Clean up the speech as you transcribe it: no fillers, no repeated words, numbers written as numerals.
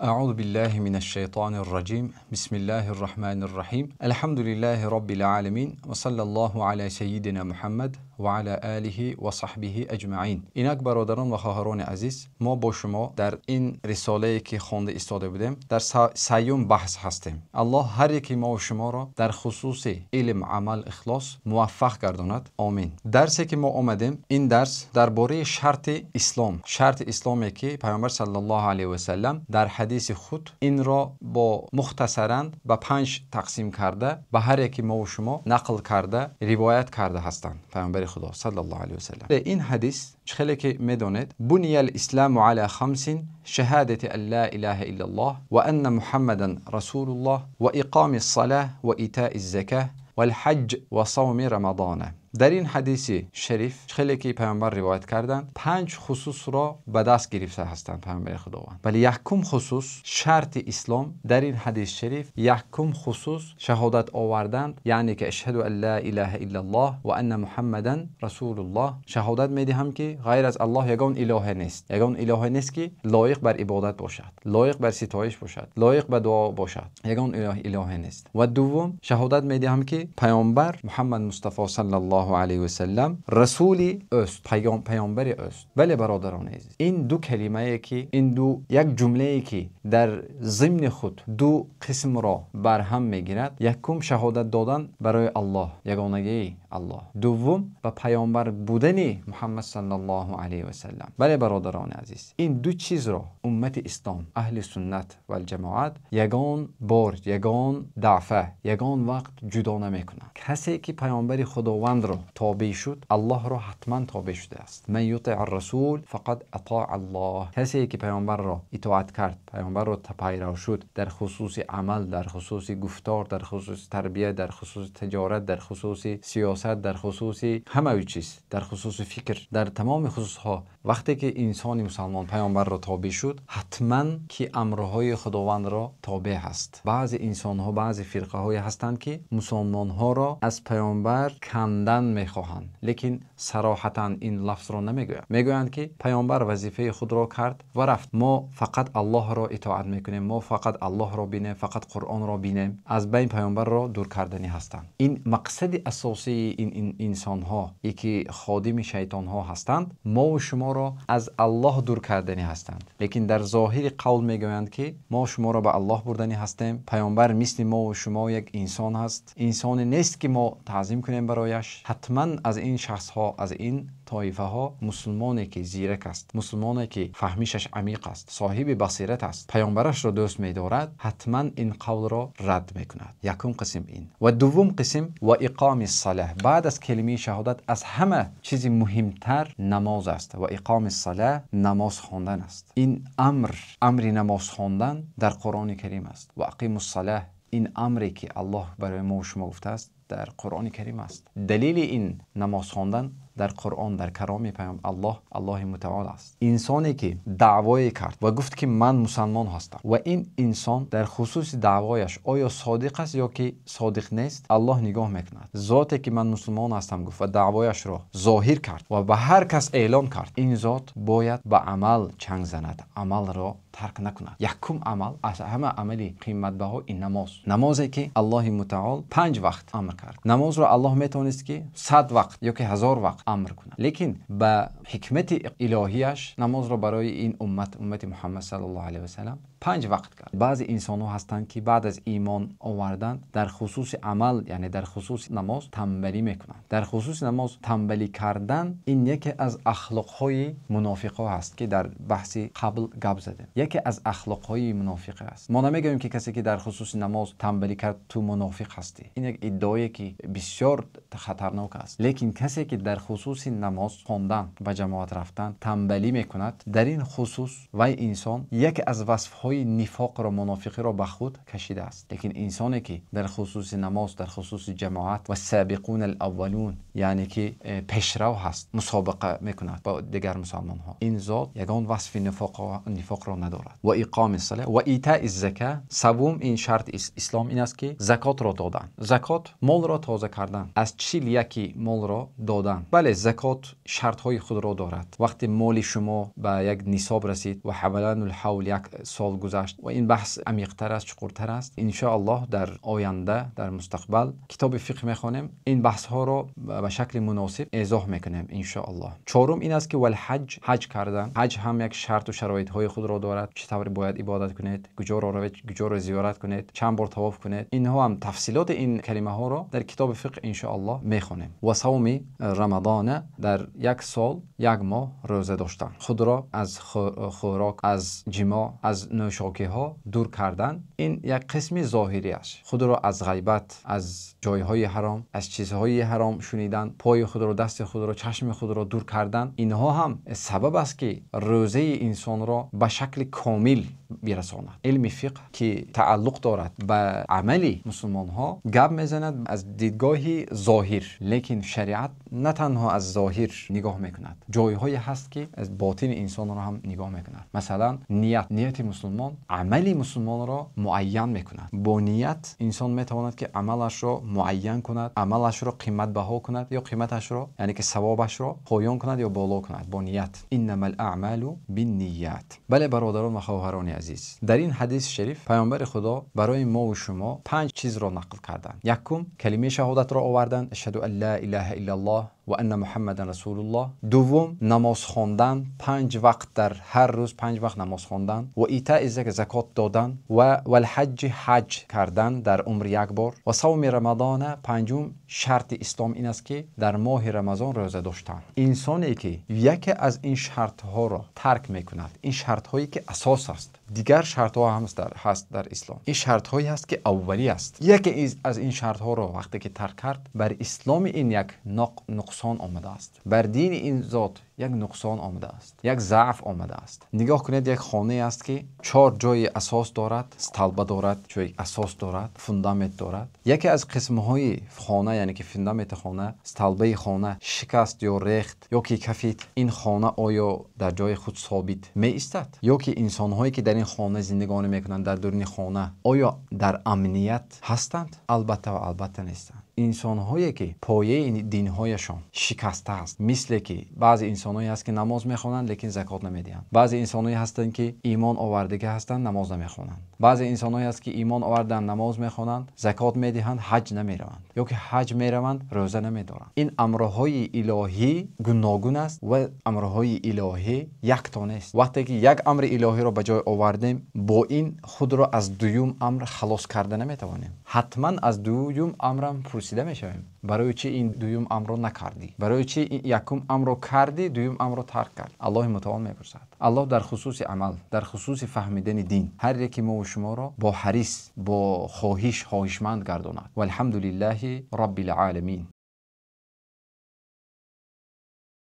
أعوذ بالله من الشيطان الرجيم. بسم الله الرحمن الرحيم. الحمد لله رب العالمين وصلى الله على سيدنا محمد وعلى آله وصحبه أجمعين. اینک برادران و خواهران عزیز، ما با شما در این رساله که خوانده ایستاده بودیم در سیوم بحث هستیم. الله هر یکی ما و شما را در خصوص علم، عمل، اخلاص موفق گرداند. آمین. درسی که ما آمدیم این درس درباره شرط اسلام، شرط اسلامی که پیامبر صلی الله علیه و سلم در حدیث خود این را با مختصرا به 5 تقسیم کرده به هر یکی ما و شما نقل کرده روایت کرده هستند پیامبر خدا صلی الله علیه و سلم. این حدیث خیلی که میدونید، بنی الاسلام علی خمس: شهادة ان لا اله الا الله وان محمدا رسول الله واقام الصلاة وايتاء الزكاة والحج وصوم رمضان. در این حدیث شریف خیلی که پیامبر روایت کردند 5 خصوص را به دست گرفته هستند پیامبر خداوند. ولی یکم خصوص شرط اسلام در این حدیث شریف، یکم خصوص شهادت آوردند، یعنی که اشهد ان لا اله الا الله و ان محمدا رسول الله. شهادت میدهم که غیر از الله یگان اله نیست، یگان اله نیست که لایق بر عبادت باشد، لایق بر ستایش باشد، لایق به دعا باشد، یگان اله نیست. و دوم شهادت میدهم که پیامبر محمد مصطفی صلی الله علیه و سلم رسولی است، پیامبر است. بله برادران عزیز، این دو کلمه که این دو یک جمله که در ضمن خود دو قسم را بر هم میگیرد، یکم شهادت دادن برای الله، یگانگی الله، دوم به پیامبر بودن محمد صلی الله علیه و سلم. بله برادران عزیز، این دو چیز را امت اسلام، اهل سنت و الجماعت یگان بار، یگان دفعه، یگان وقت جدا نمیکنند. کسی که پیامبر خداوند را تابع شد، الله را حتما تابع شده است. من یطع الرسول فقد اطاع الله. کسی که پیامبر را اطاعت کرد، پیامبر را پیرو شد، در خصوص عمل، در خصوص گفتار، در خصوص تربیه، در خصوص تجارت، در خصوص سیاست، در خصوص همه چیز، در خصوص فکر، در تمام خصوص ها، وقتی که انسان مسلمان پیامبر را تابع شد، حتما که امرهای خداوند را تابع هست. بعضی انسان ها، بعضی فرقه های هستند که مسلمان ها را از پیامبر کندن میخواهند، لیکن صراحتا این لفظ را نمیگویند. میگویند که پیامبر وظیفه خود را کرد و رفت، ما فقط الله را اطاعت میکنیم، ما فقط الله را بینیم، فقط قرآن را بینیم، از بین پیامبر را دور کردنی هستند. این مقصد اساسی این انسان ها یکی خادم شیطان ها هستند، ما و شما را از الله دور کردنی هستند، لیکن در ظاهر قول میگویند که ما شما را به الله بردنی هستیم. پیامبر مثل ما و شما یک انسان هست، انسان نیست که ما تعظیم کنیم برایش. حتما از این شخص ها، از این طایفه ها، مسلمانی که زیرک است، مسلمانی که فهمیشش عمیق است، صاحب بصیرت است، پیامبرش را دوست می‌دارد، حتما این قول را رد میکند. یکم قسم این. و دوم قسم و اقام الصلاه. بعد از کلمه شهادت از همه چیز مهمتر نماز است و اقام الصلاه نماز خواندن است. این امر، امر نماز خواندن در قرآن کریم است. و اقیم الصلاه، این امری که الله برای ما و شما گفته است در قرآن کریم است. دلیل این نماز خواندن در قرآن، در کلام پیام الله، الله متعال است. انسانی که دعوای کرد و گفت که من مسلمان هستم و این انسان در خصوص دعوایش آیا صادق است یا که صادق نیست، الله نگاه میکند. ذاتی که من مسلمان هستم گفت و دعوایش را ظاهر کرد و به هر کس اعلان کرد، این ذات باید به عمل چنگ زند، عمل را ترک نکند. یکم عمل از همه عملی قیمت بها این نماز، نمازی که الله متعال 5 وقت امر کرد. نماز را الله میتونست که 100 وقت یا که 1000 وقت امر کند، لیکن به حکمت الهیش نماز را برای این امت، امت محمد صلی الله علیه و سلم 5 وقت کرد. بعضی انسان ها هستند که بعد از ایمان آوردن در خصوص عمل، یعنی در خصوص نماز تنبلی میکنند. در خصوص نماز تنبلی کردن این یکی از اخلاق های منافق ها هست که در بحث قبل گپ زدیم. یکی از اخلاق های منافق است. ما نمیگوییم که کسی که در خصوص نماز تنبلی کرد تو منافق هستی، این یک ادعایی که بسیار خطرناک است. لیکن کسی که در خصوص نماز خواندن و جماعت رفتن تنبلی میکند، در این خصوص وی انسان یکی از وصف های نفاق را، منافقی را به خود کشیده است. لیکن انسانی که در خصوص نماز، در خصوص جماعت و سابقون الاولون، یعنی که پیشرو هست، مسابقه میکند با دیگر مسلمان ها، این ذات یگان وصف نفاق را ندارد. و اقام الصلاه و ایتاء الزکاه. سوم این شرط اسلام این است که زکات را دادن، زکات مال را تازه کردن، از 41 مال را دادن. بله زکات شرط های خود را دارد. وقتی مال شما به یک نصاب رسید و حولان الحول، یک سال гузашт ва ин баҳс амиқтар аст, чуқуртар аст. Иншоаллоҳ дар оянда, дар мустақбал китоби фиқҳ мехонем, ин баҳсҳоро ба шакли муносиб эзоҳ мекунем иншоаллоҳ. Чорум ин аст ки вал-ҳаҷ, ҳаҷ кардан. Ҳаҷ ҳам як шарту шароитҳои худро дорад. Чӣ тавр бояд ибодат кунед, куҷоро равед, куҷоро зиёрат кунед, чанд бор тавоф кунед. Инҳо ҳам тафсилоти ин калимаҳоро дар китоби фиқҳ иншоаллоҳ мехонем. Ва савми Рамазон, дар як сол як моҳ рӯза доштан, худро аз хӯрок, аз ҷимоъ, аз нӯшокиҳо дур кардан. Ин як қисми зоҳирӣ аст. Худро аз ғайбат, аз ҷойҳои ҳаром, аз чизҳои ҳаром шунидан, пои худро, дасти худро, чашми худро дур кардан. Инҳо ҳам сабаб аст ки рӯзаи инсонро ба шакли комил бирасонад. Илми фиқҳ ки тааллуқ дорад ба амали мусулмонҳо гап мезанад аз дидгоҳи зоҳир, лекин шариат на танҳо аз зоҳир нигоҳ мекунад, ҷойҳое ҳаст ки аз ботини инсонро ҳам нигоҳ мекунад. Масалан ният, нияти мусулмон амали мусулмонро муайян мекунад. Бо ният инсон метавонад ки амалашро муайян кунад, амалашро қиматбаҳо кунад ё қиматашро, яъне ки савобашро поён кунад ё боло кунад бо ният. Иннамал аъмалу бинният. Бале бародарон ва хоҳарони азиз, дар ин ҳадиси шариф паёмбари Худо барои мо ва шумо панҷ чизро нақл карданд. Якум, калимаи шаҳодатро оварданд, ашҳаду ан ла илаҳа иллаллоҳ ва анна муҳаммадан расулуллоҳ. Дуввум, намоз хондан, 5 вақт дар ҳар рӯз 5 вақт намоз хондан ва итои закот додан ва валҳаҷҷи, ҳаҷ кардан дар умр як бор ва савми Рамазон. Панҷум шарти ислом ин аст ки дар моҳи Рамазон рӯза доштан. Инсоне ки яке аз ин шартҳоро тарк мекунад, ин шартҳое ки асос аст, дигар шартҳо ҳам ҳаст дар ислом, ин шартҳое ҳаст ки аввалӣ аст. Яке аз ин шартҳоро вақте ки тарк кард, бар исломи ин як нуқсон омадааст, бар дини ин зот як нуқсон омадааст, як заъф омадааст. Нигоҳ кунед, як хонае аст ки 4 ҷои асос дорад, столба дорад, ҷои асос дорад, фундамент дорад. Яке аз қисмҳои хона, яъне ки фундаменти хона, столбаи хона шикаст ё рехт ё ки кафид, ин хона оё дар ҷои худ собит меистад? Ё ки инсонҳое ки дар ин хона зиндагонӣ мекунанд, дар дуруни хона оё дар амният ҳастанд? Албатта ва албатта нестанд. Инсонҳое ки пояи динҳояшон шикаста аст, мисле ки баъзе инсонҳое ҳаст ки намоз мехонанд, лекин закот намедиҳанд. Баъзе инсонҳое ҳастанд ки имон овардагӣ ҳастанд, намоз намехонанд. Баъзе инсонҳое ҳаст ки имон оварданд, намоз мехонанд, закот медиҳанд, ҳаҷ намераванд, ё ки ҳаҷ мераванд, рӯза намедоранд. Ин амрҳои илоҳӣ гуногун аст ва амрҳои илоҳӣ якто нест. Вақте ки як амри илоҳиро ба ҷой овардем, бо ин худро аз дуюм амр халос карда наметавонем. Ҳатман аз дуюм амрам пурсида мешавем. Барои чӣ ин дуюм амрро накардӣ? Барои чӣ якум амрро кардӣ, дуюм амрро тарк кард? Аллоҳи мутаол мепурсад. Аллоҳ дар хусуси амал, дар хусуси фаҳмидани дин ҳар яки мо ва шуморо бо ҳарис, бо хоҳиш, хоҳишманд гардонад. Валҳамдулиллаҳи роббил оламин.